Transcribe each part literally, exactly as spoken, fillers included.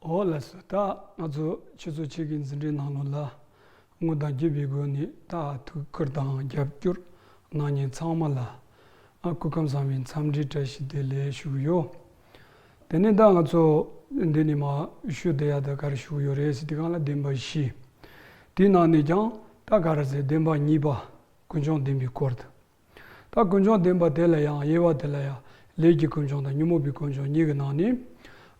འོ་ལགས་སོ། ད་ང་ཚོ་ཆུ་ཚོད་གཅིག་གི་འཛིན་གྲྭའི་ནང་ལོགས་ལ་དངོས་དང་བརྒྱུད་པའི་སྒོ་ནས་ད་ཐུགས་ཁུར་དང་རྒྱབ་སྐྱོར་གནང་མཁན་ཚང་མ་ལ་ཨ་སྐུ་ཁམས་བཟང་བའི་འཚམས་འདྲི་བཀྲ་ཤིས་བདེ་ལེགས་ཞུ་གི་ཡོད། དེ་ནས་ད་ང་ཚོ་འདི་ནས་མར་ཞུ་བསྡད་ཡ་ད་ག་རེ་ཞུ་གི་ཡོད་རེད་ཟེར་དུས་སྒང་ལ་བདེན་པ་བཞི། དེའི་ནང་ནས་ཀྱང་ད་ག་རེ་ཟེར། བདེན་པ་གཉིས་པ་ཀུན་འབྱུང་བདེན་པའི་སྐོར་དུ། ད་ཀུན་འབྱུང་བདེན་པ་དེ་ལ་ཡང་དབྱེ་བ་དེ་ལ་ཡང་ལས་ཀྱི་ཀུན་འབྱུང་དང་ཉོན་མོངས་པའི་ཀུན་འབྱུང་གཉིས་ཀྱི་ནང་ནས།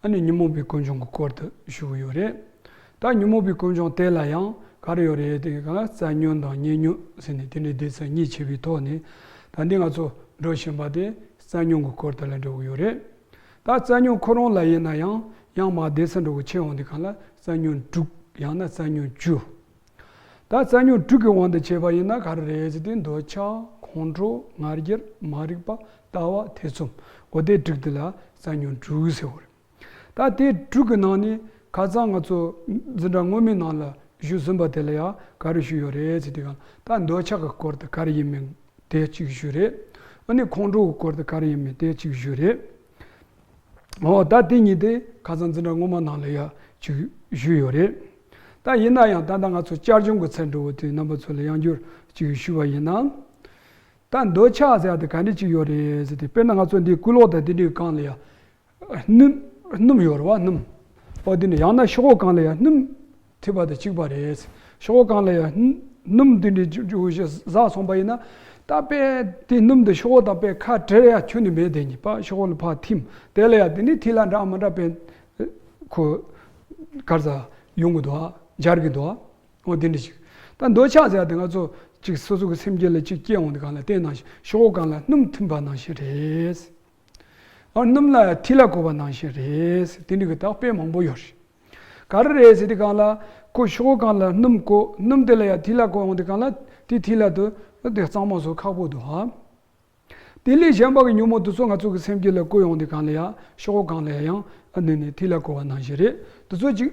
ཨ་ནི་ཉོན་མོངས་པའི་ཀུན་འབྱུང་གི་སྐོར་དུ་ཞུ་གི་ཡོད་རེད། ད་ཉོན་མོངས་པའི་ཀུན་འབྱུང་དེ་ལ་ཡང་ག་རེ་ཡོད་རེད་དེ་ག་ལ་རྩ་ཉོན་དང་ཉེ་ཉོན་ཟེར་ནས་དེ་འདྲའི་སྡེ་ཚན་གཉིས་ཕྱེ་བའི་ཐོག་ནས་ད་འདི་ང་ཚོ་འགྲོ་བཞིན་པ་དེ་རྩ་ཉོན་གྱི་སྐོར་དེ་ལ་འགྲོ་གི་ཡོད་རེད། ད་རྩ་ཉོན་ཁོ་རང་ལ་ཡིན་ན་ཡང་ཡང་མར་སྡེ་ཚན་འགྲོ་གི་ཕྱེ་འོང་དུས་སྒང་ལ་རྩ་ཉོན་དྲུག་ཡང་ན་རྩ་ཉོན་བཅུ། ད་རྩ་ཉོན་དྲུག་གི་དབང་དུ་བྱས་པ་ཡིན་ན་ག་རེ་རེད་ཟེར་དུས་འདོད་ཆགས། ཁོང་ཁྲོ། ང་རྒྱལ། མ་རིག་པ། ལྟ་བ། ཐེ་ཚོམ། འོ་དེ་དྲུག་དེ་ལ་རྩ་ཉོན་དྲུག་ཟེར་བ་རེད། ད་དེ་དྲུག་གི་ནང་ནས་ཁ་སང་ང་ཚོ་འཛིན་གྲྭ་སྔོན་མའི་ནང་ལ་ཞུས་ཟིན་པ་དེ་ལ་ཡང་ག་རེ་ཞུས་ཡོད་རེད་ཟེར་དུས་སྒང་ད་འདོད་ཆགས་ཀྱི་སྐོར་དེ་ག་རེ་ཡིན་མིན་དེ་གཅིག་ཞུས་རེད། ཨ་ནི་ཁོང་ཁྲོ་གི་སྐོར་དེ་ག་རེ་ཡིན་མིན་དེ་གཅིག་ཞུས་རེད། འོ་ད་དེ་གཉིས་དེ་ཁ་སང་འཛིན་གྲྭ་སྔོན་མ་ནང་ལ་ཡང་ཅིག་ཞུས་ཡོད་རེད། ད་ཡིན་ན་ཡང་ད་ལྟ་ང་ཚོ་བསྐྱར་སྦྱོང་གི་ཚད་འགྲོ་བའི་དུས་རྣམ་པ་ཚོ་ལ་ཡང་བསྐྱར་ཅིག་ཞུས་པ་ཡིན་ན། ད་འདོད་ཆགས་ཟེར་ཡ་དེ་ག་འདྲ་ཅིག་ཡོད་རེད་ཟེར་ཏེ། དཔེར་ན་ང་ཚོ་འདི་ཀུ་ལོག་དང་དེ་འདྲའི་སྒང་ལ་ཡང་སྣུམ་སྣུམ་ཡོད་རེད་བ། སྣུམ། འོ་དེ་འདྲ། ཡང་ན་ཤོག་གུ་སྒང་ལ་ཡང་སྣུམ་ཐིམ་པ་དང་གཅིག་པ་རེད། ཤོག་གུ་སྒང་ལ་ཡང་སྣུམ་དེ་འདྲའི་ཟགས་སོང་པ་ཡིན་ན། ད་དཔེ་དེ་སྣུམ་དེ་ཤོག་གུ་དང་དཔེ་ཁ་བྲལ་ཡ་ཁྱོན་ནས་མེད་དེ་གཉིས་པ་ཤོག་གུ་ལ་ཕར་ཐིམ། དེ་ལ་ཡང་དེ་ནི་ཐིག་ལེ་འདྲ་མི་འདྲ་དཔེ་ཁོ་གར་ས་ཡོང་གི་འདུག་ཨ། འབྱར་གི་འདུག་ཨ། འོ་དེ་འདྲ་ཞིག་ད་འདོད་ཆགས་ཟེར་ཡ་དེ་ང་ཚོ་ཅིག་སོ་སོ་གི་སེམས་རྒྱུད་ལ་ཅིག་སྐྱེ་འོང་དུས་སྒང་ལ་དེ་ནང་བཞིན་ཤོག་གུ་སྒང་ལ་སྣུམ་ཐིམ་པ་ནང་བཞིན་རེད། ཨ། སྣུམ་ལ་ཐིག་ལེ་བཀོད་པ་ནང་བཞིན་རེད། དེ་འདྲ་གི་ད་དཔེ་མང་པོ་ཡོད་རེད། ག་རེ་རེད་ཟེར་དུས་སྒང་ལ་ཁོ་ཤོག་གུ་སྒང་ལ་སྣུམ་བཀོད། སྣུམ་དེ་ལ་ཡང་ཐིག་ལེ་བཀོད་འོང་དུས་སྒང་ལ་དེ་ཐིག་ལེ་དེ་དེ་གཙང་མ་བཟོ་ཁག་པོ་འདུག་ཨ། དེ་ལས་གཞན་པ་གི་ཉོན་མོངས་དེ་ཚོ་ང་ཚོ་གི་སེམས་རྒྱུད་ལ་བཀོད་ཡོང་དུས་སྒང་ལ་ཡང་ཤོག་གུ་སྒང་ལ་ཡང་ཨ་ནི་ནི་ཐིག་ལེ་བཀོད་པ་ནང་བཞིན་རེད། དེ་ཚོ་ཅིག་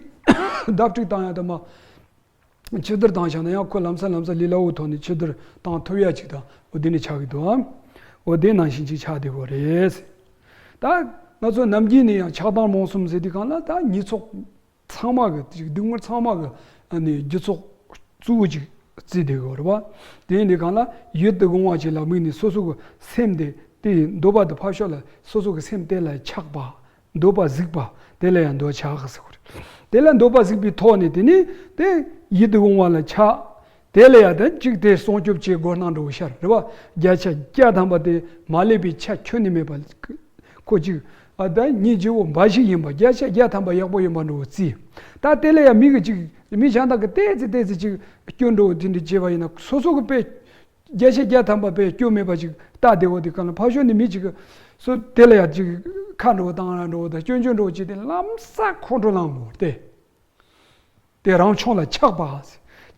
བརྡབ་འཁྲུག་བཏང་ཡ་དེ་མ། ཆུ་གཏེར་བཏང་བཞག་ན་ཡང་ཁོ་ལམ་སང་ལམ་སང་ལི་ལ་འུ་ཐོག་ནས་ཆུ་གཏེར་བཏང་ཐུབ་ཡ་ཅིག་དང་འོ་དེ་ནས་ཆགས་ཀྱི་འདུག་ཨ། འོ་དེ་ནང་བཞིན་ཅིག་ཆགས་བསྡད་ཡོད་རེད། ད་ང་ཚོ་ནམ་རྒྱུན་ནས་ཡང་ཆགས་སྡང་རྨོངས་གསུམ་ཟེར་དུས་སྒང་ལ་ད་ཉེས་ཚོགས་ཚང་མ་གི་ཅིག་སྡུག་བསྔལ་ཚང་མ་གི་ཨ་ནི་རྒྱུ་ཚོགས་གཙོ་བོ་ཅིག་བརྩིས་བསྡད་ཡོད་རེད་པ། དེ་ཡིན་དུས་སྒང་ལ་ཡིད་དུ་འོང་བ་ཅིག་ལ་དམིགས་ནས་སོ་སོ་གི་སེམས་དེ་དེ་འདོད་པ་དེ་ཕར་ཕྱོགས་ལ་སོ་སོ་གི་སེམས་དེ་ལ་ཆགས་པ། འདོད་པ་གཟིགས་པ། དེ་ལ་ཡང་འདོད་ཆགས་ཟེར་བ་རེད། དེ་ལ་འདོད་པ་གཟིགས་པའི་ཐོག་ནས་དེ་ནི་དེ་ཡིད་དུ་འོང་བ་ལ་ཆགས། དེ་ལ་ཡང་དེ་གཅིག་དེ་སྲུང་སྐྱོབ་བྱེད་དགོས་སྣང་འགྲོ་བ་ཤར་རེད་པ། བརྒྱ་ཆ་བརྒྱ་ཐམ་པ་དེ་མ་སླེབས་པའི་ཆ་ཁྱོན་ནས་མེད་པ། ཁོ་གཅིག་ཨ་ད་ཉིད་སྐྱེ་བོ་འབའ་ཞིག་ཡིན་པ། བརྒྱ་ཆ་བརྒྱ་ཐམ་པ་ཡག་པོ་ཡིན་པ་འགྲོ་བ་བརྩིས། ད་དེ་ལ་ཡང་མི་གི་གཅིག་མི་གཞན་དག་གི་ཏོག་ཙམ་ཏོག་ཙམ་གཅིག་སྐྱོན་འགྲོ་བ་དེ་འདྲ་བྱས་པ་ཡིན་ན་སོ་སོ་གི་དཔེ། བརྒྱ་ཆ་བརྒྱ་ཐམ་པ་དཔེ་སྐྱོན་མེད་པ་ཅིག་ལྟ་བདེ་བོ་དེ་གང་ལ་ཕར་ཕྱོགས་ནས་མི་ཅིག་གི་སོ་དེ་ལ་ཡང་ཅིག་ཁ་འགྲོ་བ་དང་ར་འགྲོ་བ་དང་སྐྱོན་བརྗོད་འགྲོ་བ་ཅིག་དེ་ལམ་སང་ཁོང་ཁྲོ་ལངས་དགོས་ཏེ། དེ་རང་ཕྱོགས་ལ་ཆགས་པ།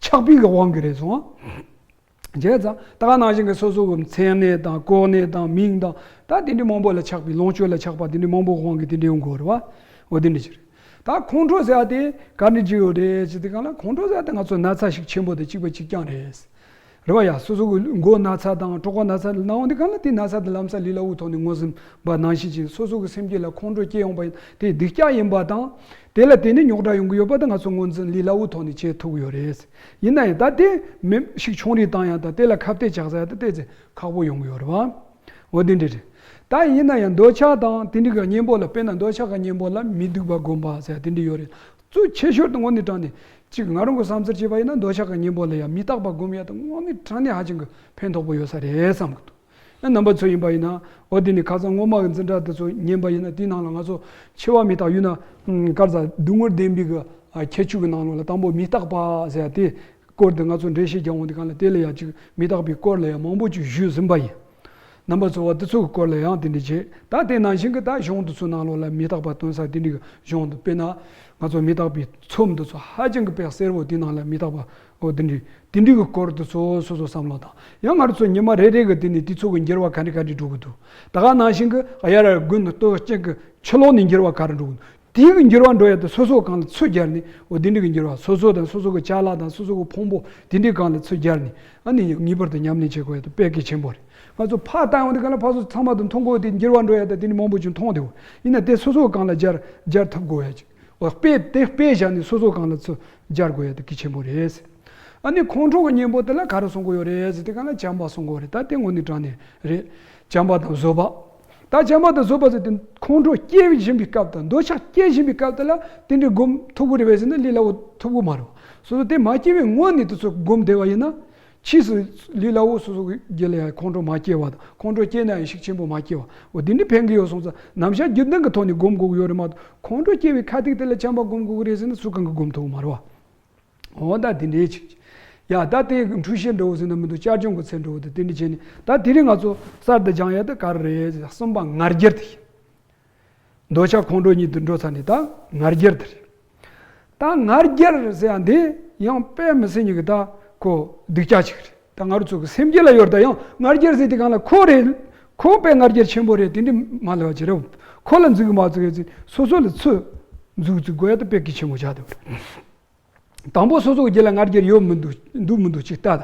ཆགས་པའི་གི་དབང་གིས་རེད་སོང་ཨ། བྱས་ཙང་ད་ག་ནང་བཞིན་གི་སོ་སོ་གི་མཚན་གནས་དང་གོ་གནས་དང་མིང་དང་ད་དེ་འདྲའི་མང་པོ་ལ་ཆགས་པའི་ལོངས་སྤྱོད་ལ་ཆགས་པ་དེ་འདྲའི་མང་པོ་གི་དབང་གིས་དེ་འདྲའི་ཡོང་དགོས་རེད་བ། འོ་དེ་འདྲ་ཅིག་རེད། ད་ཁོང་ཁྲོ་ཟེར་བ་དེ་ག་འདྲ་ཅིག་ཡོད་རེད་ཟེར་དུས་སྒང་ལ་ཁོང་ཁྲོ་ཟེར་བ་དེ་ང་ཚོ་ན་ཚ་ཞིག་ཆེན་པོ་དང་གཅིག་པ་གཅིག་རྐྱང་རེད། རེད་བ་ཡ། སོ་སོ་གི་མགོ་ན་ཚ་དང་གྲོད་ཁོག་ན་ཚ་ན་འོང་དུས་སྒང་ལ་དེ་ན་ཚ་དེ་ལམ་སང་ལི་ལ་འུ་ཐོག་ནས་ངོས་འཛིན་པ་ནང་བཞིན་ཅིག་སོ་སོ་གི་སེམས་རྒྱུད་ལ་ཁོང་ཁྲོ་སྐྱེ་ཡོང་པ་ཡིན་དེ་སྡུག་ཅག་ཡིན་པ་དང་། དེ་ལ་དེ་ནི་རྙོག་དྲ་ཡོང་གི་ཡོད་པ་དེ་ང་ཚོ་ངོས་འཛིན་ལི་ལ་འུ་ཐོག་ནས་བྱེད་ཐུབ་ཀྱི་ཡོད་རེད། ཡིན་ན་ཡང་ད་དེ་མི་ཤིག་ཆུང་རིགས་བཏང་ཡ་དང་དེ་ལ་ཁ་གཏད་བཅག་ས་ཡ་དེ་ཏོག་ཙམ་ཁག་པོ་ཡོང་གི་ཡོད་རེད་བ། འོ་དེ་འདྲ་རེད། ད་ཡིན་ན་ཡང་འདོད་ཆགས་དང་དེ་འདྲ་གི་གཉེན་པོ་ལ་དཔེར་ན་འདོད་ཆགས་ཀྱི་གཉེན་པོ་ལ་མི་སྡུག་པ་སྒོམ་པ་ཟེར་ཡ་དེ་འདྲ་ཡོད་རེད། གཙོ་ཆེ་ཤོས་དེ་དངོས་གནས་དྲང་གནས་གཅིག་ང་རང་གི་བསམ་ཚུལ་བྱས་པ་ཡིན་ན་འདོད་ཆགས་ཀྱི་གཉེན་པོ་ལ་ཡང་མི་རྟག་པ་སྒོམ་ཡ་དེ་དངོས་གནས་དྲང་གནས་ཧ་ཅང་གི་ཕན་ཐོགས་པོ་ཡོད་ས་རེད་བསམ་གི་འདུག་ཨ་རྣམ་པ་ཚོ་ཡིན་པ་ཡིན་ན་འོ་དེ་ནི་ཁ་སང་སྔོན་མ་གི་འཛིན་གྲྭ་དེ་ཚོ་ཉན་པ་ཡིན་ན་དེའི་ནང་ལ་ང་ཚོ་འཆི་བ་མི་རྟག་ཡོད་ན་གར་ས་སྡུག་བསྔལ་བདེན་པའི་གི་ཁྱད་ཆོས་ཀྱི་ནང་ལོགས་ལ་དང་པོ་མི་རྟག་པ་ཟེར་ཡ་དེ། སྐོར་དུ་ང་ཚོ་འགྲེལ་བཤད་རྒྱག་འོང་དུས་སྒང་ལ་དེ་ལ་ཡང་ཅིག་མི་རྟག་པའི་སྐོར་ལ་ཡང་མང་པོ་ཅིག་ཞུས་ཟིན་པ་ཡིན། རྣམ་པ་ཚོ་བ་དེ་ཚོ་གི་སྐོར་ལ་ཡང་དེ་འདྲ་བྱས། ད་དེ་ནང་བཞིན་གྱི་ད་གཞུང་དེ་ཚོའི་ནང་ལོགས་ལ་མི་རྟག་པ་སྟོན་ས་དེ་འདྲ་གི་གཞུང་དུ་དཔེར་ན་ང་ཚོ་མི་རྟག་པའི་ཚོམས་དེ་ཚོ་ཧ་ཅང་གི་དཔེ་གསལ་པོ་དེ་ནང་ལ་མི་རྟག་པ་འོ་དེ་འདྲ་དེ་འདྲ་གི་སྐོར་དེ་ཚོ་སོ་སོ་བསམ་བློ་བཏང་། ཡང་ང་རང་ཚོ་ཉི་མ་རེ་རེ་གི་དེ་ནས་དེ་ཚོ་གི་འགྱུར་བ་ག་འདྲ་ག་འདྲ་འགྲོ་གི་འདུག་ད་ག་ནང་བཞིན་གྱི་དབྱར་དགུན་སྟོན་དཔྱིད་ཀྱི་ཕྱི་ལོགས་ནས་འགྱུར་བ་ག་རེ་འགྲོ་གི་འདུག་དེའི་གི་འགྱུར་བ་འགྲོ་ཡ་དེ་སོ་སོ་སྒང་ལ་ཚུར་སྦྱར་ནས་འོ་དེ་འདྲ་གི་འགྱུར་བ་སོ་སོ་དང་སོ་སོ་གི་ཅ་ལག་དང་སོ་སོ་གི་ཕུང་པོ་དེ་འདྲའི་སྒང་ལ་ཚུར་སྦྱར་ནས་ཨ་ནི་ངེས་པར་དུ་ཉམས་ལེན་བྱེད་དགོས་ཡ་དེ་དཔེ་གལ་ཆེན་པོ་རེད། ང་ཚོ་ཕར་བཏང་ཡོང་དུས་སྒང་ལ་ཕར་ཚུར་ཚང་མ་དང་མཐུན་དགོས་དེ་འགྱུར་བ་འགྲོ་ཡ་དེ་དེ་འདྲ་མང་པོ་ཅིག་མཐོང་བསྡད་ཡོད། ཡིན་ན་དེ་སོ་སོ་སྒང་ལ་སྦྱར་སྦྱར་ཐུབ་དགོས་ཡ་ཅིག་འོ་དཔེ་དེ་དཔེ་བཞག་ནས་སོ་སོ་གང་ལ་ཚུར་སྦྱར་དགོས་ཡ་དེ་གལ་ཆེན་པོ་རེད། ཨ་ནི་ཁོང་ཁྲོ་གི་གཉེན་པོ་དེ་ལ་ག་རེ་གསུང་གི་ཡོད་རེད་ཟེར་དེ་གང་ལ་བྱམས་པ་གསུང་གི་ཡོད་རེད། ད་དེ་དངོས་གནས་དྲང་གནས་རེད། བྱམས་པ་དང་བཟོད་པ། ད་བྱམས་པ་དང་བཟོད་པ་ཟེར་དེ་ཁོང་ཁྲོ་སྐྱེ་བཞིན་པའི་སྐབས་དང་འདོད་ཆགས་སྐྱེ་བཞིན་པའི་སྐབས་དེ་ལ་དེ་འདྲའི་སྒོམ་ཐུབ་ཀྱི་རེད་པས་ཟེར་ན་ལས་སླ་བོ་ཐུབ་ཀྱི་མ་རེད། སོ་སོ་དེ་མ་སྐྱེ་བའི་སྔོན་ནས་དེ་ཚོ་སྒོམ་བསྡད་པ་ཡིན་ན། ཕྱིས་སུ་ལས་སླ་བོ་སོ་སོ་གི་རྒྱུད་ལ་ཡང་ཁོང་ཁྲོ་མ་སྐྱེ་བ་དང་ཁོང་ཁྲོ་སྐྱེས་ན་ཡང་ཤུགས་ཆེན་པོ་མ་སྐྱེ་བ། འོ་དེ་འདྲ་ཕན་གྱི་ཡོད་སོང་ཙང་ནམ་ཞག་རྒྱུན་ལྡན་གྱི་ཐོག་ནས་སྒོམ་དགོས་ཀྱི་ཡོད་རེད་མ་གཏོགས་ཁོང་ཁྲོ་སྐྱེ་བའི་ཁ་ཐུག་དེ་ལ་བྱམས་པ་སྒོམ་དགོས་ཀྱི་རེད་ཟེར་ན་སུ་གང་གིས་སྒོམ་ཐུབ་ཀྱི་མ་རེད་བ། འོ་ད་དེ་འདྲའི་ཅིག་ཡ་ད་དེ་འཁྲུལ་ཤེས་འདྲ་བོ་ཟེར་ན་མི་འདུག་བསྐྱར་སྦྱོང་གི་ཚད་འདྲ་བོ་དེ་དེ་འདྲ་བྱས་ནས་ད་དེ་རིང་ང་ཚོ་གསར་དུ་སྦྱང་ཡ་དེ་ག་རེ་རེད་ཟེར་གསུམ་པ་ང་རྒྱལ་དེ་ཡིན། འདོད་ཆགས་ཁོང་ཁྲོ་གཉིས་དུ་འགྲོ་ཚར་ནས་ད་ང་རྒྱལ་དེ་རེད། ད་ང་རྒྱལ་ཟེར་ཡ་འདི་ཡང་དཔེ་མི་སྲིད་ཉིད་ཀྱི་ད་ཁོ་སྡུག་ཅག་ཅིག་རེད། ད་ང་རང་ཚོ་གི་སེམས་རྒྱུད་ལ་ཡོད་ད་ཡང་ང་རྒྱལ་ཟེར་དེ་གང་ལ་ཁོ་རེད། ཁོ་དཔེ་ང་རྒྱལ་ཆེན་པོ་རེད་དེ་འདྲི་མ་ལབ་ཅི་རེད། ཁོ་ལ་འཛུགས་མ་འཛུགས་ཡོད་ཚེ་སོ་སོ་ལ་ཚུར་འཛུགས་འཛུགས་དགོས་ཡ་ད་དཔེ་གལ་ཆེན་པོ་ཆགས་འདུག་དང་པོ་སོ་སོ་གི་རྒྱུད་ལ་ང་རྒྱལ་ཡོད་མི་འདུག་འདུག་མི་འདུག་ཅིག་ལྟ་ད།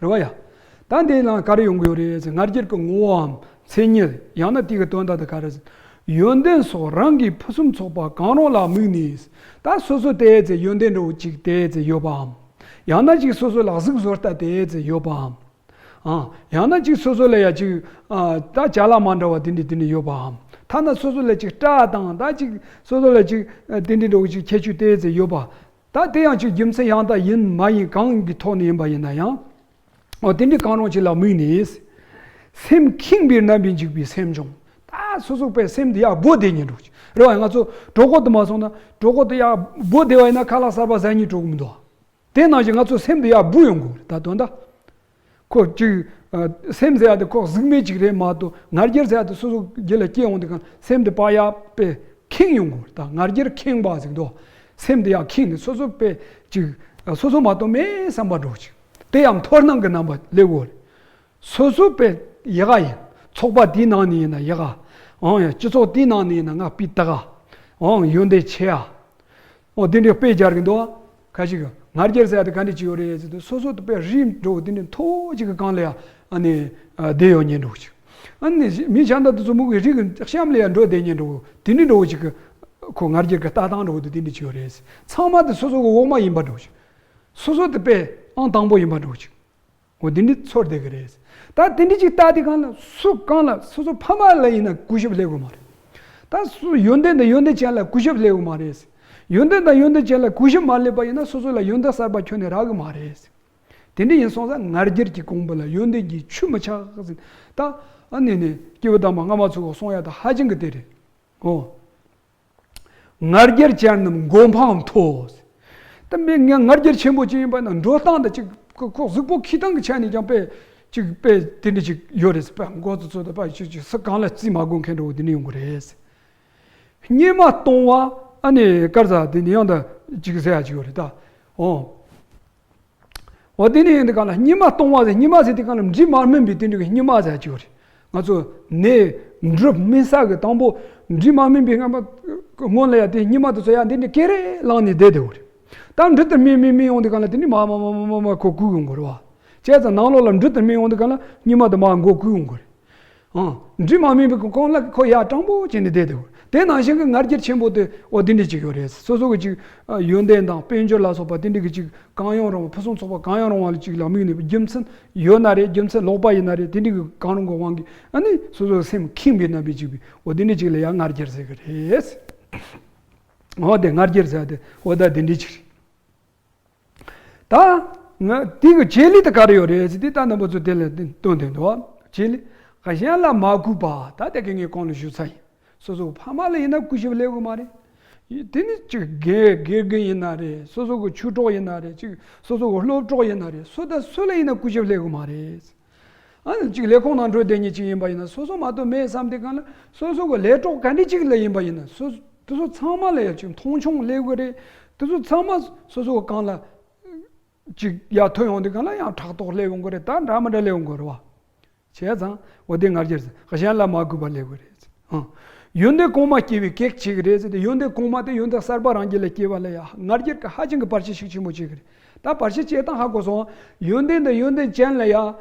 རེད་བ་ཡ། ད་འདི་ནང་ག་རེ་ཡོང་གི་ཡོད་རེད་ཟེར་ང་རྒྱལ་གྱི་ངོ་བོའམ་མཚན་ཉིད་ཡང་ན་དེ་གི་དོན་དག་དེ་ག་རེ་ཟེར། ཡོན་ཏན་སོགས་རང་གི་ཕུན་སུམ་ཚོགས་པ་གང་རུང་ལ་དམིགས་ནས། ད་སོ་སོ་དེ་ཚེ་ཡོན་ཏན་འདྲ་བོ་ཅིག་དེ་ཚེ་ཡོད་པའམ། ཡང་ན་ཅིག་སོ་སོ་ལ་གཟུགས་བཟོ་ལྟ་དེ་ཚེ་ཡོད་པའམ། ཨ། ཡང་ན་ཅིག་སོ་སོ་ལ་ཡ་ཅིག་ཨ། ད་ཅ་ལག་མ་འདྲ་བ་དེ་འདྲ་དེ་འདྲ་ཡོད་པའམ། ཐ་ན་སོ་སོ་ལ་ཅིག་སྐྲ་དང་ད་ཅིག་སོ་སོ་ལ་ཅིག་ཨ། དེ་འདྲ་འདྲ་བོ་ཅིག་ཁྱད་ཆོས་དེ་ཚེ་ཡོད་པ། ད་དེ་ཡང་ཅིག་རྒྱུ་མཚན་ཡང་དག་ཡིན་མ་ཡིན་གང་གི་ཐོག་ནས་ཡིན་པ་ཡིན་ན་ཡང་། འོ་དེ་འདྲའི་གང་རུང་ཅིག་ལ་དམིགས་ནས། སེམས་ཁེངས་པའི་རྣམ་པས་འཇིག་པའི་སེམས་བྱུང་། ད་སོ་སོ་པའི་སེམས་དེ་ཡར་སྦོ་བསྡད་ཉེན་འགྲོ་ཅིག་རེད་བ། ང་ཚོ་གྲོད་ཁོག་ཏུ་མ་སོང་ན་གྲོད་ཁོག་ཏུ་ཡར་སྦོ་བསྡད་པ་ཡིན་ན་ཁ་ལག་གསར་པ་ཟ་སྙིང་བྲོ་གི་མི་འདུག་དེ་ནང་བཞིན་ང་ཚོ་སེམས་དེ་ཡར་སྦོ་ཡོང་དགོས་རེད་ད་དོན་དག་ཁོ་ཅིག་ཨ། སེམས་ཟེར་ཡ་དེ་ཁོ་གཟུགས་མེད་ཅིག་རེད་མ་གཏོགས་ང་རྒྱལ་ཟེར་ཡ་དེ་སོ་སོ་རྒྱུད་ལ་སྐྱེ་ཡོང་དུས་གང་སེམས་དེ་ཕར་ཡར་དཔེ་ཁེངས་ཡོང་གི་རེད་ད། ང་རྒྱལ་ཁེངས་པ་ཟེར་འདུག་སེམས་དེ་ཡར་ཁེངས་ནས་སོ་སོ་དཔེ་ཅིག་ཨ། སོ་སོ་མ་གཏོགས་མེད་བསམ་པ་འདྲ་བོ་ཅིག་དེ་ཡང་མཐོར་སྣང་གི་རྣམ་པ་སླེབས་ཡོད་རེད། སོ་སོ་དཔེ་ཡག་ག་ཡིན། ཚོགས་པ་དེའི་ནང་ནས་ཡིན་ན་ཡག་ག་འོང་ཡ། སྤྱི་ཚོགས་དེའི་ནང་ནས་ཡིན་ན་ང་སྤུས་དག་ག་འོང་ཡོན་ཏན་ཆེ་ཡ། འོ་དེ་འདྲའི་དཔེ་སྦྱར་གི་འདུག་ཁ་ཅིག་གིས་ང་རྒྱལ་ཟེར་ཡ་དེ་ག་འདྲ་ཅིག་ཡོད་རེད་ཟེར་དུས་སོ་སོ་དེ་དཔེ་རིགས་འདྲ་བོ་དེ་འདྲའི་མཐོ་ཅིག་གི་སྒང་ལ་ཡ་ཨ་ནི་ཨ། བསྡད་ཡོད་ཉེན་འདྲ་བོ་ཅིག་ཨ་ནི་མི་གཞན་དག་དེ་ཚོ་མུ་གི་རིགས་གཤམ་ལ་ཡ་འགྲོ་བསྡད་ཉེན་འདྲ་བོ་དེ་འདྲའི་འདྲ་བོ་ཅིག་གི་ཁོ་ང་རྒྱལ་གྱི་ལྟ་སྟངས་འདྲ་བོ་དེ་དེ་འདྲ་ཅིག་ཡོད་རེད། ཚང་མ་དེ་སོ་སོ་གི་འོག་མ་ཡིན་པ་འདྲ་བོ་ཅིག་སོ་སོ་དེ་དཔེ་ཨང་དང་པོ་ཡིན་པ་འདྲ་བོ་ཅིག་འོ་དེ་འདྲའི་ཚོར་བསྡད་ཀྱི་རེད། ད་དེ་འདྲའི་ཅིག་ལྟ་དེ་གང་ལ་སུ་གང་ལ་སོ་སོ་ཕ་མ་ལ་ཡིན་ན་གུས་ཞབས་སླེབས་ཀྱི་མ་རེད། ད་སུ་ཡོན་ཏན་དང་ཡོན་ཏན་ཅན་ལ་གུས་ཞབས་སླེབས་ཀྱི་མ་རེད། ཡོན་ཏན་དང་ཡོན་ཏན་ཅན་ལ་གུས་ཞབས་མ་སླེབས་པ་ཡིན་ན་སོ་སོ་ལ་ཡོན་ཏན་གསར་པ་ཁྱོན་ནས་རག་གི་མ་རེད། དེ་འདྲ་ཡིན་སོང་ཙང་ང་རྒྱལ་གྱི་ཀོང་བུ་ལ་ཡོན་ཏན་གྱི་ཆུ་མི་ཆགས་ཟེར། ད་ཨ་ནི་ནི་སྐྱེས་བུ་དམ་པ་སྔ་མ་ཚོ་གིས་གསུང་ཡ་ད་ཧ་ཅང་གི་དེ་རེད། འོ། ང་རྒྱལ་ཅན་རྣམས་མགོ་འཕང་མཐོ། ད་མི་ང་ང་རྒྱལ་ཆེན་པོ་ཅིག་ཡིན་པ་ན་འགྲོ་སྟངས་དང་ཅིག་ཁོ་ཁོ་གཟུགས་པོ་ཁེ་ཐང་གི་ཆ་ནས་ཀྱང་དཔེ་ཅིག་དཔེ་དེ་འདྲ་ཅིག་ཡོད་རེད་ཟེར། དཔེ་མགོ་ཚོ་ཚོ་དང་དཔེ་ཅིག་ཅིག་སུ་གང་ལ་བརྩི་མ་དགོས་མཁན་འདྲ་བོ་དེ་འདྲ་ཡོང་གི་རེད་ཟེར། སྙེ་མ་གཏོང་བ་ཨ་ནི་དཀར་ཟ་དེ་ནི་ཡང་ད་ཅིག་ཟེར་ཡ་ཅིག་ཡོད་རེད་ད། འོ། འོ་དེ་ནས་ཡིན་དུས་གང་ལ་སྙེ་མ་གཏོང་བ་ཟེར། སྙེ་མ་ཟེར་དུས་གང་ལ་འབྲུ་མ་སྨིན་པའི་དེ་འདྲ་གི་སྙེ་མ་ཟེར་གྱི་ཡོད་རེད། ང་ཚོ་ནས་འབྲུ་སྨིན་ས་གི་དང་པོ་འབྲུ་མ་སྨིན་པའི་སྔ་མ་སྔོན་ལ་ཡ་དེ་སྙེ་མ་དེ་ཚོ་ཡ་འདི་འདྲ་ཀེ་རེ་ལངས་ནས་བསྡད་བསྡད་ཡོད་རེད། ད་འབྲུ་དེ་སྨིན་སྨིན་སྨིན་ཡོང་དུས་གང་ལ་དེ་འདྲ་མ་མ་མ་མ་མ་མ་ཁོ་བསྐུལ་ཡོང་གི་རེད་བ། བྱས་ཙང་ནང་ལོགས་ལ་འབྲུ་དེ་སྨིན་ཡོང་དུས་གང་ལ་སྙེ་མ་དེ་མ་མགོ་བསྐུལ་ཡོང་གི་རེད། ཨང་། འབྲུ་མ་སྨིན་པའི་གོང་ལ་ཁོ་ཡ་སྤྲང་པོ་བྱས་ནས་བསྡད་དེ། དེ་ནང་བཞིན་གྱི་ང་རྒྱལ་ཆེན་པོ་དེ་འོ་དེ་འདྲ་ཅིག་ཡོད་རེད། སོ་སོ་གི་ཅིག་ཡོན་ཏན་དང་དཔལ་འབྱོར་ལ་སོགས་པ་དེ་འདྲ་གི་ཅིག་གང་ཡོང་རུང་བ་ཕུན་སུམ་ཚོགས་པ་གང་ཡོང་རུང་བ་ལ་ཅིག་ལ་དམིགས་ནས་རྒྱུ་མཚན་ཡོད་ན་རེད། རྒྱུ་མཚན་ལོག་པ་ཡིན་ན་རེད། དེ་འདྲ་གི་གང་རུང་གི་དབང་གིས་ཨ་ནི་སོ་སོ་སེམས་ཁེངས་པའི་རྣམ་པས་འཇིག་པའི་འོ་དེ་འདྲ་ཅིག་ལ་ཡ་ང་རྒྱལ་ཟེར་གི་རེད། འོ་དེ་ང་རྒྱལ་ཟེར་དེ་འོ་ད་དེ་འདྲ་ཅིག་རེད། ད་ང་དེ་གི་བྱེད་ལས་དེ་ག་རེ་ཡོད་རེད་ཟེར་དུས་ད་རྣམ་པ་ཚོ་དེ་ལ་སྟོན་དེ་འདུག་བྱེད་ལས་གཞན་ལ་མ་གུས་པ། ད་དེ་གི་ངས་གོང་ལ་ཞུས་ཚར་ཡིན། སོ་སོ་ཕ་མ་ལ་ཡིན་ན་གུས་ཞབས་སླེབས་གི་མ་རེད། དེ་ནི་ཅིག་དགེ་དགེ་རྒན་ཡིན་ན་རེད། སོ་སོ་གི་ཆོས་གྲོགས་ཡིན་ན་རེད། ཅིག་སོ་སོ་གི་སློབ་གྲོགས་ཡིན་ན་རེད། སུ་དང་སུ་ལ་ཡིན་ན་གུས་ཞབས་སླེབས་གི་མ་རེད། ཨ་ནི་ཅིག་ལས་ཁུངས་ནང་འགྲོ་བསྡད་མཁན་ཅིག་ཡིན་པ་ཡིན་ན་སོ་སོ་མ་གཏོགས་མེད་བསམ་དེ་གང་ལ་སོ་སོ་གི་ལས་གྲོགས་ག་འདྲ་ཅིག་ལ་ཡིན་པ་ཡིན་ན་སོ་དེ་ཚོ་ཚང་མ་ལ་ཡ་ཅིག་མཐོང་ཆུང་སླེབས་གི་རེད། དེ་ཚོ་ཚང་མ་སོ་སོ་གི་གང་ལ་ཅིག་ཡ་ཐོན་ཡོང་དེ་གང་ལ་ཡང་ཕྲག་དོག་སླེབས་ཡོང་གི་རེད། ད་འདྲ་མི་འདྲ་སླེབས་ཡོང་གི་རེད་བ། བྱས་ཙང་འོ་དེ་ང་རྒྱལ་ཟེར། གཞན་ལ་མ་གུས་པ་སླེབས་གི་རེད། ཨང་། ཡོན་ཏན་གོང་མ་སྐྱེ་བའི་གེགས་བྱེད་ཀྱི་རེད་ཟེར་ཏེ་ཡོན་ཏན་གོང་མ་དེ་ཡོན་ཏན་གསར་པ་རང་རྒྱུད་ལ་སྐྱེ་བ་ལ་ཡ་ང་རྒྱལ་གྱི་ཧ་ཅང་གི་བར་ཆད་ཤུགས་ཆེན་པོ་བྱེད་ཀྱི་རེད། ད་བར་ཆད་བྱེད་སྟངས་ཧ་གོ་སོང་། ཡོན་ཏན་དང་ཡོན་ཏན་ཅན་ལ་ཡ་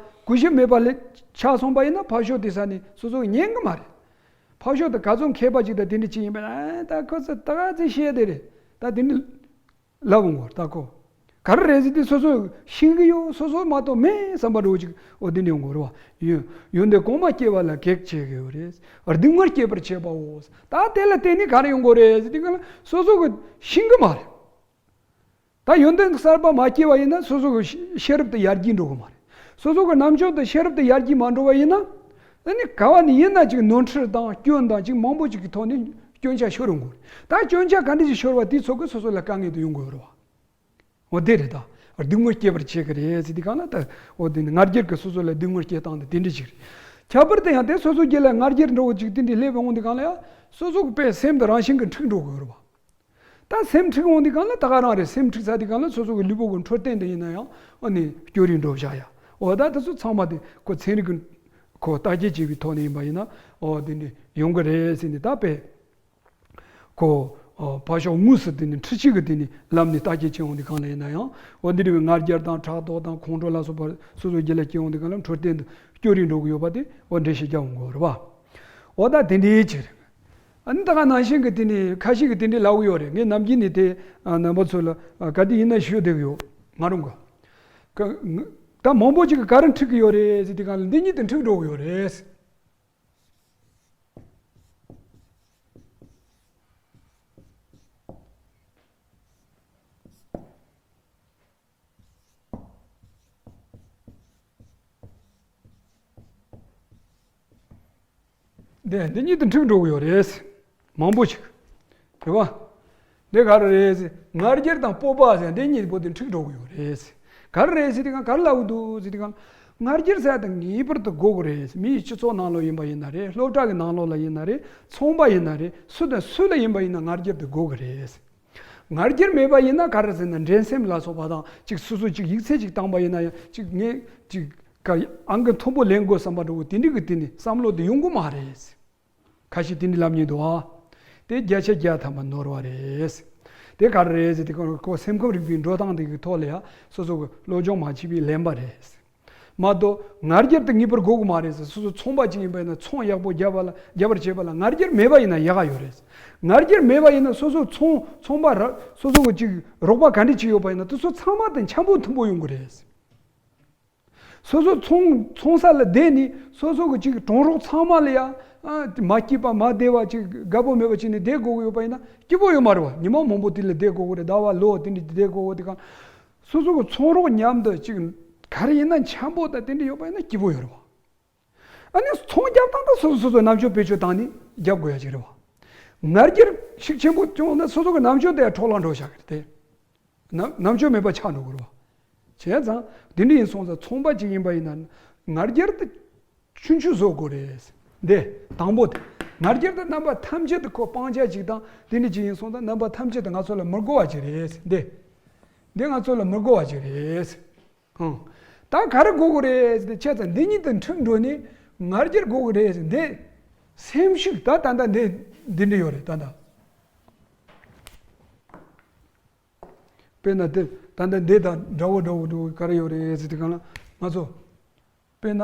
གུས་ཞབས་མེད་པ་ལས་ཆགས་སོང་པ་ཡིན་ན་ཕར་ཕྱོགས་དེ་ས་ནས་སོ་སོ་ཉན་གི་མ་རེད། ཕར་ཕྱོགས་དེ་ག་ཚོད་མཁས་པ་ཅིག་དང་དེ་འདྲ་ཅིག་ཡིན་པ་ན་ཨ་ད་ཁོ་ཚོ་ད་ག་ཚོད་བཤད་དེ་རེད། ད་དེ་ནི་ལབ་འོང་གོ་ད་ཁོ། ག་རེ་རེད་ཟེར་དུས་སོ་སོ་ཤེས་ཀྱི་ཡོད། སོ་སོ་མ་གཏོགས་མེད་བསམ་པ་འདྲ་བོ་ཅིག་འོ་དེ་འདྲ་ཡོང་གི་རེད་བ། ཡོན་ཡོན་ཏན་གོང་མ་སྐྱེ་བ་ལ་གེགས་བྱེད་ཀྱི་ཡོད་རེད། སྡུག་བསྔལ་སྐྱེད་པར་བྱེད་པའོ། ད་དེ་ལ་བརྟེན་ནས་ག་རེ་ཡོང་གི་རེད་ཟེར་དུས་གང་ལ་སོ་སོ་གི་ཤེས་ཀྱི་མ་རེད། ད་ཡོན་ཏན་གསར་པ་མ་སྐྱེ་བ་ཡིན་ན་སོ་སོ་གི་ཤེས་རབ་དེ་ཡར་རྒྱས་འགྲོ་གི་མ་རེད། སོ་སོ་གི་རྣམ་དཔྱོད་དེ་ཤེས་རབ་དེ་ཡར་རྒྱས་མ་འགྲོ་བ་ཡིན་ན། ཨ་ནི་ག་བ་ནས་ཡིན་ན་ཅིག་ནོར་འཁྲུལ་དང་སྐྱོན་དང་ཅིག་མང་པོ་ཅིག་གི་ཐོག་ནས་སྐྱོན་ཆ་ཤོར་ཡོང་གི་རེད། ད་སྐྱོན་ཆ་ག་འདྲ་ཞིག་ཤོར་བ་དེའི་ཚོད་ཀྱིས་སོ་སོ་ལ་དཀའ་ངལ་དེ་ཡོང་གི་ཡོད་རེད་བ། འོ་དེ་རེད་ད། སྡུག་བསྔལ་སྐྱེད་པར་བྱེད་ཀྱི་རེད་ཟེར་དུས་གང་ལ་ད། འོ་དེ་ནི་ང་རྒྱལ་གྱིས་སོ་སོ་ལ་སྡུག་བསྔལ་སྐྱེད་སྟངས་དེ་དེ་འདྲ་ཞིག་རེད། ཁྱད་པར་དུ་ཡང་དེ་སོ་སོ་སྒེར་ལ་ང་རྒྱལ་འདྲ་བོ་ཅིག་དེ་འདྲ་སླེབས་འོང་དུས་གང་ལ་ཡང་སོ་སོ་གི་དཔེ་སེམས་དེ་རང་བཞིན་གྱིས་འཁྲུག་འགྲོ་གི་ཡོད་རེད་བ། ད་སེམས་འཁྲུག་འོང་དུས་གང་ལ་ད་ག་རང་རེད། སེམས་འཁྲུག་ཚར་དུས་གང་ལ་སོ་སོ་གི་ལུས་པོ་གི་འཕྲོད་བསྟེན་དེ་ཡིན་ན་ཡང་ཨ་ནི་སྐྱོ་རིས་འགྲོ་བཞག་ཡ། འོ་ད་དེ་ཚོ་ཚང་མ་དེ་ཁོ་ཚན་རིག་གི་ཁོ་བརྟག་དཔྱད་བྱས་པའི་ཐོག་ནས་ཡིན་པ་ཡིན་ན་འོ་དེ་འདྲ་ཡོང་གི་རེད་ཟེར་ནས་ད་དཔེ། ཁོ། ཨ། ཕར་ཕྱོགས་དངོས་སུ་དེ་ནི་འཕྲུལ་ཆས་ཀྱི་དེ་ནི་ལམ་ནས་བརྟག་དཔྱད་བྱེད་འོང་དུས་གང་ལ་ཡིན་ན་ཡང་འོ་འདི་འདྲ་བའི་ང་རྒྱལ་དང་ཕྲག་དོག་དང་ཁོང་ཁྲོ་ལ་སོགས་པ་སོ་སོའི་རྒྱུད་ལ་སྐྱེ་འོང་དུས་གང་ལ་འཕྲོད་བསྟེན་དུ་སྐྱོ་རིས་འགྲོ་གི་ཡོད་པ་དེ་འོ་འགྲེལ་བཤད་རྒྱག་འོང་གི་ཡོད་རེད་པ། འོ་ད་དེ་འདྲའི་ཕྱིར། ཨ་ནི་ད་ག་ནང་བཞིན་གྱི་དེ་ནི་ཁ་ཤས་ཀྱིས་དེ་འདྲའི་ལབ་གི་ཡོད་རེད། ངས་ནམ་རྒྱུན་ནས་དེ་ཨ་རྣམ་པ་ཚོ་ལ་ཨ་ག་དུས་ཡིན་ན་ཞུ་བསྡད་ཀྱི་ཡོད། ང་རང་གི་ཀ་ད་མང་པོ་ཅིག་གིས་ག་རེ་འཁྲུག་གི་ཡོད་རེད་ཟེར་དུས་གང་ལ་འདི་གཉིས་དེ་འཁྲུག་འགྲོ་གི་ཡོད་རེད། འདི་འདི་གཉིས་དེ་འཁྲུག་འགྲོ་གི་ཡོད་རེད། མང་པོ་ཞིག་རེད་བ། འདི་ག་རེ་རེད་ཟེར། ང་རྒྱལ་དང་སྤོབས་པ་ཟེར་འདི་གཉིས་པོ་དེ་འཁྲུག་འགྲོ་གི་ཡོད་རེད། ག་རེ་རེད་ཟེར་དུས་གང་ག་རེ་ལབ་གི་འདུག་ཟེར་དུས་གང་ང་རྒྱལ་ཟེར་དེ་ངེས་པར་དུ་དགོས་ཀྱི་རེད། མིའི་སྤྱི་ཚོགས་ནང་ལོགས་ཡིན་པ་ཡིན་ན་རེད། སློབ་གྲྭ་གི་ནང་ལོགས་ལ་ཡིན་ན་རེད། ཚོང་པ་ཡིན་ན་རེད། སུ་དང་སུ་ལ་ཡིན་པ་ཡིན་ན་ང་རྒྱལ་དེ་དགོས་ཀྱི་རེད། ང་རྒྱལ་མེད་པ་ཡིན་ན་ག་རེ་ཟེར་ན་འགྲན་སེམས་ལ་སོགས་པ་དང་ཅིག་སོ་སོ་ཅིག་ཡིག་ཚད་ཅིག་བཏང་པ་ཡིན་ན་ཡང་ཅིག་ངས་ཅིག་ག་ཨང་ཀི་མཐོན་པོ་ལེན་དགོས་བསམ་པ་འདྲ་བོ་དེ་འདྲ་གི་དེ་ནི་བསམ་བློ་དེ་ཡོང་གི་མ་རེད། ཁ་ཤས་དེ་འདྲ་ལབ་མཁན་འདུག་ཨ། དེ་བརྒྱ་ཆ་བརྒྱ་ཐམ་པ་ནོར་བ་རེད། དེ་ག་རེ་རེད་ཟེར་དུས་ཁོ་སེམས་ཁམས་རིག་པའི་འགྲོ་སྟངས་དེ་གི་ཐོག་ལ་ཡང་སོ་སོ་གི་སློབ་སྦྱོང་མ་བྱས་པའི་ལན་པ་རེད། མ་གཏོགས་ང་རྒྱལ་དེ་ངེས་པར་དགོས་ཀྱི་མ་རེད་ཟེར། སོ་སོ་ཚོང་པ་ཅིག་ཡིན་པ་ཡིན་ན་ཚོང་ཡག་པོ་རྒྱབ་པ་ལ་རྒྱབ་པར་བྱེད་པ་ལ་ང་རྒྱལ་མེད་པ་ཡིན་ན་ཡག་ག་ཡོད་རེད། ང་རྒྱལ་མེད་པ་ཡིན་ན་སོ་སོ་ཚོང་ཚོང་པ་ར་སོ་སོ་གི་ཅིག་རོགས་པ་ག་འདྲ་ཅིག་ཡོད་པ་ཡིན་ན་དེ་ཚོ་ཚང་མ་དེ་འཆམ་པོ་མཐུན་པོ་ཡོང་གི་རེད། སོ་སོ་ཚོང་ཚོང་ས་ལ་བསྡད་ནས་སོ་སོ་གི་ཅིག་གྲོང་རོགས་ཚང་མ་ལ་ཡང་ཨ་མ་སྐྱིད་པ་མ་བདེ་བ་ཅིག་དགའ་པོ་མེད་པ་བྱས་ནས་བསྡད་དགོས་ཀྱི་ཡོད་པ་ཡིན་ན་སྐྱིད་པོ་ཡོད་མ་རེད་བ། ཉི་མ་མང་པོ་དེ་ལ་བསྡད་དགོས་ཀྱི་རེད། ཟླ་བ་ལོ་དེ་འདྲ་བསྡད་དགོས་ཀྱི་དེ་གང་། སོ་སོ་གི་ཚོང་རོགས་མཉམ་དུ་ཅིག་ག་རེ་ཡིན་ན་འཆམ་པོ་དང་དེ་འདྲ་ཡོད་པ་ཡིན་ན་སྐྱིད་པོ་ཡོད་རེད་བ། ཨ་ནི་ཚོང་རྒྱག་སྟངས་དང་སོ་སོ་སོ་སོའི་རྣམ་དཔྱོད་བེད་སྤྱོད་བཏང་ནས་རྒྱབ་དགོས་ཡ་ཅིག་རེད་བ། ང་རྒྱལ་ཤུགས་ཆེན་པོ་བྱུང་ན་སོ་སོ་གི་རྣམ་དཔྱོད་དེ་འཕྲོ་བརླག་འགྲོ་བཞག་གི་རེད་དེ། རྣམ་རྣམ་དཔྱོད་མེད་པ་ཆགས་འགྲོ་གི་རེད་བ། བྱས་ཙང་དེ་འདྲ་ཡིན་སོང་ཙང་ཚོང་པ་ཅིག་ཡིན་པ་ཡིན་ན་ང་རྒྱལ་དེ་ཆུང་ཆུང་བཟོ་དགོས་རེད། འདི་དང་པོ་དེ། ང་རྒྱལ་དེ་རྣམ་པ་ཐམས་ཅད་དུ་ཁོ་སྤང་བྱ་ཅིག་དང་དེ་འདྲ་ཅིག་ཡིན་སོང་ཙང་རྣམ་པ་ཐམས་ཅད་དུ་ང་ཚོ་ལ་མི་དགོས་པ་ཅིག་རེད། འདི་འདི་ང་ཚོ་ལ་མི་དགོས་པ་ཅིག་རེད། ཨང་། ད་ག་རེ་དགོས་ཀྱི་རེད་ཟེར་ཏེ་བྱས་ཙང་འདི་གཉིས་དེ་འཁྲུག་འགྲོ་ནས་ང་རྒྱལ་དགོས་ཀྱི་རེད་ཟེར། འདི་སེམས་ཤུགས་ད་ད་ལྟ་འདི་འདི་འདྲ་ཡོད་རེད་ད་ལྟ། དཔེར་ན་དེ་ད་ལྟ་འདི་དང་འདྲ་བོ་འདྲ་བོ་འདྲ་བོ་ག་རེ་ཡོད་རེད་ཟེར་དུས་གང་ལ་ང་ཚོ་དཔེར་ན་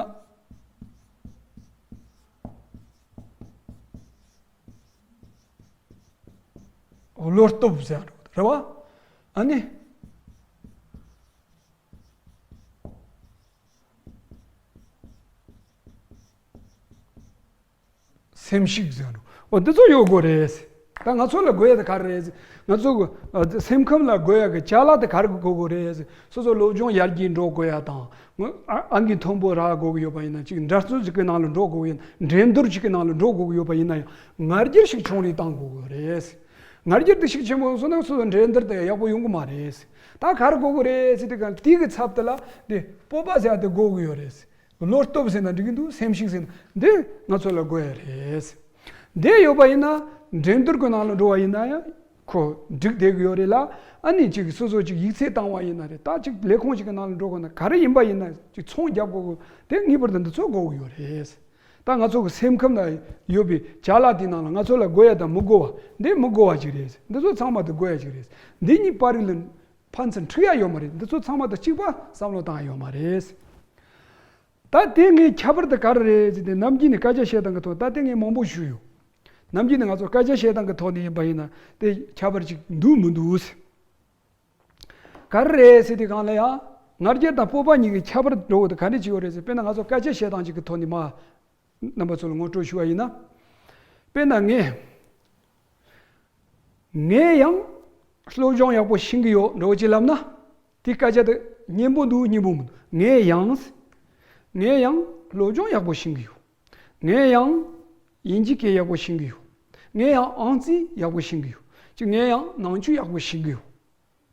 བློ་སྟོབས་ཟེར་འགྲོ་གི་རེད་བ། ཨ་ནི། སེམས་ཤུགས་ཟེར་འགྲོ། འོ་འདི་ཚོ་ཡོད་དགོས་རེད། ད་ང་ཚོ་ལ་དགོས་ཡ་དེ་ག་རེ་རེད། ང་ཚོ་གི་ཨ་སེམས་ཁམས་ལ་དགོས་ཡ་གི་ཅ་ལག་དེ་ག་རེ་དགོས་དགོས་རེད། སོ་སོ་སློབ་སྦྱོང་ཡར་རྒྱས་འགྲོ་དགོས་ཡ་དང་། ཨ་ཨང་ཀི་མཐོན་པོ་རག་དགོས་ཀྱི་ཡོད་པ་ཡིན་ན་ཅིག་འགྲན་རྩོད་ཅིག་གི་ནང་ལ་འགྲོ་དགོས་ཀྱི་ཡིན། འགྲན་བསྡུར་ཅིག་གི་ནང་ལ་འགྲོ་དགོས་ཀྱི་ཡོད་པ་ཡིན་ན་ཡང་ང་རྒྱལ་ཞིག་ཆུང་རུ་བཏང་དགོས་ཀྱི་རེད། ང་རྒྱལ་དེ་ཤུགས་ཆེན་པོ་སོང་ན་སོ་སོ་འགྲན་བསྡུར་དེ་ཡག་པོ་ཡོང་གི་མ་རེད། ད་ག་རེ་དགོས་ཀྱི་རེད་ཟེར་དུས་གང་དེ་གི་ཚབ་དེ་ལ་དེ་སྤོབས་པ་ཟེར་ཡ་དེ་དགོས་ཀྱི་ཡོད་རེད། བློ་སྟོབས་ཟེར་ན་འགྲིག་གི་འདུག་སེམས་ཤུགས་ཟེར་ན་འདི་ང་ཚོ་ལ་དགོས་ཡ་རེད། འདི་ཡོད་པ་ཡིན་ན་འགྲན་བསྡུར་གྱི་ནང་ལ་འགྲོ་བ་ཡིན་ན་ཡང་ཁོ་འགྲིག་བསྡད་ཀྱི་ཡོད་རེད་ལ། ཨ་ནི་ཅིག་སོ་སོ་ཅིག་ཡིག་ཚད་བཏང་བ་ཡིན་ན་རེད། ད་ཅིག་ལས་ཁུངས་ཅིག་གི་ནང་ལ་འགྲོ་དགོས་ན་ག་རེ་ཡིན་པ་ཡིན་ན་ཅིག་ཚོང་རྒྱག་དགོས་དགོས་དེ་ངེས་པར་དུ་འདི་ཚོ་དགོས་ཀྱི་ཡོད་རེད། ད་ང་ཚོ་གི་སེམས་ཁམས་ན་ཡོད་པའི་ཅ་ལག་དེའི་ནང་ལ་ང་ཚོ་ལ་དགོས་ཡ་དང་མི་དགོས་པ་འདི་མི་དགོས་པ་ཅིག་རེད། འདི་ཚོ་ཚང་མ་དེ་དགོས་ཡ་ཅིག་རེད། འདི་གཉིས་བར་རིགས་ལ་ཕན་ཚུན་འཁྲུག་ཡ་ཡོད་མ་རེད། འདི་ཚོ་ཚང་མ་དེ་གཅིག་པ་བསམ་བློ་བཏང་ཡ་ཡོད་མ་རེད། ད་དེ་ངས་ཁྱད་པར་དེ་ག་རེ་རེད་ཟེར་ཏེ་ནམ་རྒྱུན་ནས་སྐད་ཆ་བཤད་སྟངས་ཀྱི་ཐོག་ད་དེ་ངས་མང་པོ་ཞུས་ཡོད། ནམ་རྒྱུན་ནས་ང་ཚོ་སྐད་ཆ་བཤད་སྟངས་ཀྱི་ཐོག་ནས་ཡིན་པ་ཡིན་ན་དེ་ཁྱད་པར་ཅིག་འདུག་མི་འདུག་ཟེར། ག་རེ་རེད་ཟེར་དུས་སྒང་ལ་ཡ། ང་རྒྱལ་དང་སྤོབས་པ་གཉིས་ཀྱི་ཁྱད་པར་འགྲོ་བ་དེ་ག་འདྲ་ཅིག་ཡོད་རེད་ཟེར། དཔེར་ན་ང་ཚོ་སྐད་ཆ་བཤད་སྟངས་ཅིག་གི་ཐོག་ནས་མ། རྣམ་པ་ཚོ་ལ་ངོ་སྤྲོད་ཞུ་བ་ཡིན་ན། དཔེར་ན་ངས། ངས་ཡང་སློབ་སྦྱོང་ཡག་པོ་ཤེས་ཀྱི་ཡོད་འདྲ་བོ་ཅིག་ལབ་ན། དེ་སྐད་ཆ་དེ་སྙན་པོ་འདུག་སྙན་པོ་མི་འདུག་ངས་ཡང་། ངས་ཡང་སློབ་སྦྱོང་ཡག་པོ་ཤེས་ཀྱི་ཡོད། ངས་ཡང་དབྱིན་ཇི་སྐད་ཡག་པོ་ཤེས་ཀྱི་ཡོད། ངས་ཡང་ཨང་རྩིས་ཡག་པོ་ཤེས་ཀྱི་ཡོད། ཅིག་ངས་ཡང་ནང་ཆོས་ཡག་པོ་ཤེས་ཀྱི་ཡོད།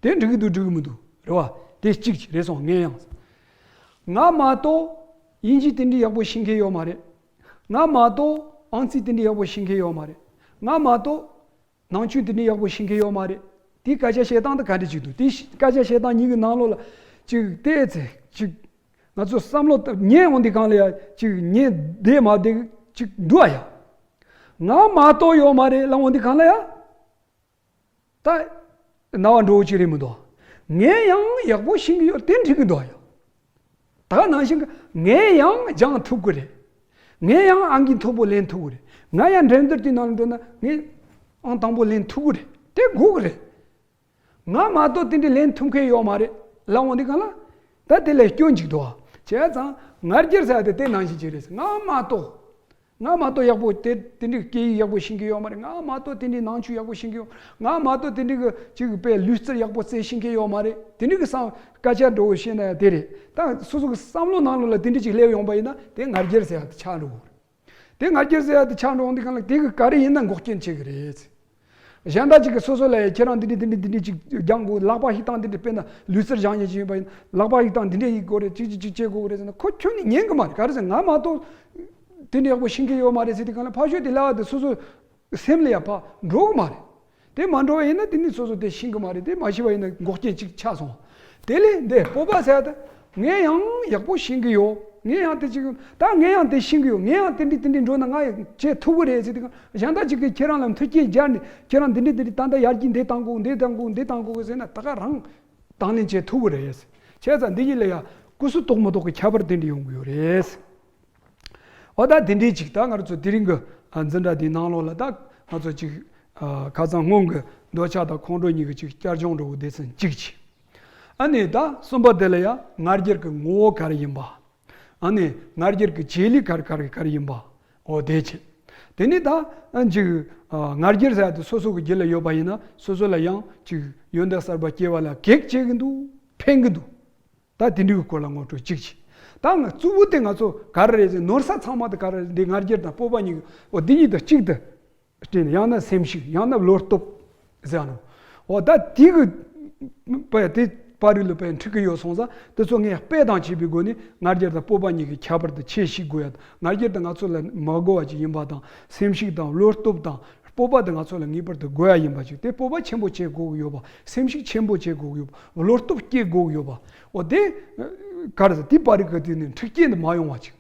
དེ་འགྲིག་གི་འདུག་འགྲིག་གི་མི་འདུག་རེད་བ། དེ་གཅིག་རེད་སོང་། ངས་ཡང་། ང་མ་གཏོགས་དབྱིན་ཇི་དེ་འདྲའི་ཡག་པོ་ཤེས་མཁན་ཡོད་མ་རེད། ང་མ་གཏོགས་ཨང་རྩིས་དེ་འདྲའི་ཡག་པོ་ཤེས་མཁན་ཡོད་མ་རེད། ང་མ་གཏོགས་ནང་ཆོས་དེ་འདྲའི་ཡག་པོ་ཤེས་མཁན་ཡོད་མ་རེད། དེའི་སྐད་ཆ་བཤད་སྟངས་དེ་ག་འདྲ་ཅིག་འདུག་དེ་སྐད་ཆ་བཤད་སྟངས་གཉིས་ཀྱི་ནང་ལོགས་ལ་ཅིག་བལྟས་ཚེ་ཅིག་ང་ཚོ་བསམ་བློ་ཉན་འོང་དུས་སྒང་ལ་ཡ་ཅིག་ཉན་བདེ་མ་བདེ་ཅིག་འདུག་ཨ་ཡ། ང་མ་གཏོགས་ཡོད་མ་རེད་ལབ་འོང་དུས་སྒང་ལ་ཡ། ད་རྣ་བ་འགྲོ་ཅི་རེད་མི་འདུག་ངས་ཡང་ཡག་པོ་ཤེས་ཀྱི་ཡོད་དེ་འགྲིག་གི་འདུག་ཡ། ད་ནང་བཞིན་གྱི་ངས་ཡང་སྦྱང་ཐུབ་ཀྱི་རེད། ངས་ཡང་ཨང་ཀི་མཐོ་པོ་ལེན་ཐུབ་ཀྱི་རེད། ང་ཡང་འགྲན་བསྡུར་དེ་ནང་ལ་འགྲོ་ན་ངས་ཨང་དང་པོ་ལེན་ཐུབ་ཀྱི་རེད། དེ་དགོས་ཀྱི་རེད། ང་མ་གཏོགས་དེ་འདྲ་ལེན་ཐུབ་མཁན་ཡོད་མ་རེད་ལབ་འོང་དུས་སྒང་ལ། ད་དེ་ལས་སྐྱོན་ཅིག་འདུག་ཨ། བྱས་ཙང་ང་རྒྱལ་ཟེར་ཡ་དེ་དེ་ནང་བཞིན་ཅིག་རེད། ང་མ་གཏོགས། ང་མ་གཏོགས་ཡག་པོ་དེ་དེ་འདྲའི་སྐད་ཡིག་ཡག་པོ་ཤེས་མཁན་ཡོད་མ་རེད། ང་མ་གཏོགས་དེ་འདྲའི་ནང་ཆོས་ཡག་པོ་ཤེས་མཁན་ཡོད། ང་མ་གཏོགས་དེ་འདྲའི་གི་ཅིག་དཔེ་ལུས་རྩལ་ཡག་པོ་རྩེད་ཤེས་མཁན་ཡོད་མ་རེད། དེ་འདྲའི་གི་བསམ་སྐད་ཆ་འདྲ་བོ་བཤད་ན་ཡང་དེ་རེད། ད་སོ་སོ་གི་བསམ་བློ་ནང་ལོགས་ལ་དེ་འདྲ་ཅིག་སླེབས་ཡོང་པ་ཡིན་ན་དེ་ང་རྒྱལ་ཟེར་ཡ་དེ་ཆགས་འགྲོ་གི་རེད། དེ་ང་རྒྱལ་ཟེར་ཡ་དེ་ཆགས་འགྲོ་འོང་དུས་སྒང་ལ་དེ་གི་ག་རེ་ཡིན་ན་འགོག་རྐྱེན་བྱེད་གི་རེད། གཞན་དག་ཅིག་གིས་སོ་སོ་ལ་ཡ་ཁྱེད་རང་འདི་འདྲ་འདི་འདྲ་འདི་འདྲ་ཅིག་སྦྱང་དགོས། ལག་པ་ཡིག་ཐང་འདི་འདྲ། དཔེར་ན་ལུས་རྩལ་སྦྱང་མཁན་ཅིག་ཡིན་པ་ཡིན་ན་ལག་པ་ཡིག་ཐང་འདི་འདྲ་ཡིག་དགོས་རེད། ཅིག་ཅིག་ཅིག་བྱེད་དགོས་རེད་ཟེར་ན་ཁོ་ཁྱོན་ནས་ཉན་གི་མ་རེད། ག་རེ་ཟེར་ང་མ་གཏོགས་དེ་འདྲ་ཡག་པོ་ཤེས་མཁན་ཡོད་མ་རེད་ཟེར་དུས་སྒང་ལ་ཕར་ཞོག་དེ་ལབ་ཡ་དེ་སོ་སོ་སེམས་ལ་ཡ་ཕར་འགྲོ་གི་མ་རེད། དེ་མ་འགྲོ་བ་ཡིན་ན་དེ་ནི་སོ་སོ་དེ་ཤེས་གི་མ་རེད། དེ་མ་ཤེས་པ་ཡིན་ན་འགོག་རྐྱེན་ཅིག་ཆགས་སོང་། དེ་ལས་འདི་སྤོབས་པ་ཟེར་ཡ་དེ། ངས་ཡང་ཡག་པོ་ཤེས་ཀྱི་ཡོད། ངས་ཡང་དེ་ཅིག་ད་ངས་ཡང་དེ་ཤེས་ཀྱི་ཡོད། ངས་ཡང་དེ་འདྲི་དེ་འདྲི་འགྲོ་ན་ང་ཡང་བྱེད་ཐུབ་ཀྱི་རེད་ཟེར་དུས་སྒང་གཞན་དག་ཅིག་གིས་ཁྱེད་རང་ལ་མཐུན་རྐྱེན་སྦྱར་ནས་ཁྱེད་རང་འདི་འདྲི་འདི་འདྲི་ད་ལྟ་ཡར་རྒྱས་འདི་བཏང་དགོས་འདི་བཏང་དགོས་འདི་བཏང་དགོས་ཟེར་ན་ད་ག་རང་དང་ལེན་བྱེད་ཐུབ་ཀྱི་རེད། བྱས་ཙང་འདི་གཉིས་ལ་ཡང་སྐུ་གཟུགས་དོག་མི་དོག་གི་ཁྱད་པར་དེ་འདྲི་ཡོང་གི་ཡོད་རེད། འོ་ད་དེ་འདྲའི་ཅིག་ད་ང་རང་ཚོ་དེ་རིང་གི་འཛིན་གྲྭ་འདིའི་ནང་ལོགས་ལ་ད་ང་ཚོ་ཅིག་ཁ་སང་སྔོན་གྱི་འདོད་ཆགས་དང་ཁོང་ཁྲོ་གཉིས་ཀྱི་ཅིག་བསྐྱར་སྦྱོང་འདྲ་བོ་སྡེ་ཚན་གཅིག་བྱས། ཨ་ནི་ད་གསུམ་པ་དེ་ལ་ཡང་ང་རྒྱལ་གྱི་ངོ་བོ་ག་རེ་ཡིན་པ། ཨ་ནི་ང་རྒྱལ་གྱི་བྱེད་ལས་ག་རེ་ག་རེ་ག་རེ་ཡིན་པ། འོ་དེ་བྱས། དེ་ནི་ད་ཅིག་ང་རྒྱལ་ཟེར་ཡ་དེ་སོ་སོ་གི་རྒྱུད་ལ་ཡོད་པ་ཡིན་ན་སོ་སོ་ལ་ཡང་ཅིག་ཡོན་ཏན་གསར་པ་སྐྱེ་བ་ལ་གེགས་བྱེད་ཀྱི་འདུག་ཕན་གྱི་འདུག་ད་དེ་འདྲའི་སྐོར་ལ་ངོ་སྤྲོད་གཅིག་བྱས། ད་ང་གཙོ་བོ་དེ་ང་ཚོ་ག་རེ་རེད་ཟེར་ནོར་ས་ཚང་མ་དེ་ག་རེ་རེད། འདི་ང་རྒྱལ་དང་སྤོབས་པ་གཉིས་ཀྱི་འོ་འདི་གཉིས་དང་གཅིག་ཏུ་བསྲེས་ནས་ཡང་ན་སེམས་ཤུགས་ཡང་ན་བློ་སྟོབས་ཟེར་ནོ། འོ་ད་དེ་གི་དཔེ་དེ་པར་རིས་ལ་དཔེ་འཁྲིད་ཀྱི་ཡོད་སོང་ཙང་དེ་ཚོ་ངས་དཔེ་དང་བཅས་པའི་སྒོ་ནས་ང་རྒྱལ་དང་སྤོབས་པ་གཉིས་ཀྱི་ཁྱད་པར་དེ་ཁྱེད་ཤེས་དགོས་ཡ། ང་རྒྱལ་དེ་ང་ཚོ་ལ་མ་དགོས་པ་ཅིག་ཡིན་པ་དང་སེམས་ཤུགས་དང་བློ་སྟོབས་དང་། སྤོབས་པ་དེ་ང་ཚོ་ལ་ངེས་པར་དུ་དགོས་ཡ་ཡིན་པ་ཅིག་དེ་སྤོབས་པ་ཆེན་པོ་བྱེད་དགོས་ཀྱི་ཡོད་པ། སེམས་ཤུགས་ཆེན་པོ་བྱེད་དགོས་ཀྱི་ཡོད་པ། བློ་སྟོབས་སྐྱེད་དགོས་ཀྱི་ཡོད་པ། འོ་དེ་ག་རེ་ཟེར་དེ་པར་རིས་ཀྱི་དེ་ནི་འཁྲུག་རྐྱེན་དུ་མ་ཡོང་བ་ཅིག་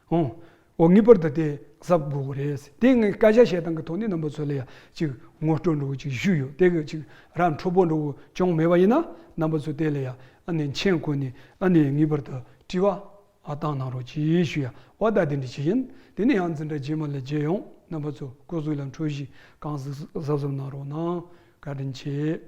འོ་ངེས་པར་དུ་དེ་གཟབ་དགོས་ཀྱི་རེད། དེ་ངས་སྐད་ཆ་བཤད་སྟངས་ཀྱི་ཐོག་ནས་རྣམ་པ་ཚོ་ལ་ཡ་ཅིག་ངོ་སྤྲོད་འདྲ་བོ་ཅིག་ཞུས་ཡོད། དེ་གི་ཅིག་ར་འཕྲོད་པོ་འདྲ་བོ་བྱུང་མེད་པ་ཡིན་ན་རྣམ་པ་ཚོ་དེ་ལ་ཡ་ཨ་ནི་མཆན་བཀོད་ནས་ཨ་ནི་ངེས་པར་དུ་དྲི་བ་ཨ་བཏང་གནང་རོགས་གྱིས་ཞུ་ཡ། འོ་ད་དེ་འདྲ་ཅིག་ཡིན། དེ་ནས་ཡང་འཛིན་གྲྭ་རྗེས་མ་ལ་མཇལ་ཡོང་། རྣམ་པ་ཚོ་སྐུ་གཟུགས་ལ་འཕྲོད་བཞེས་གང་ཟག་གཟབ་གཟབ་གནང་རོགས་གནང་། བཀའ་དྲིན་ཆེ།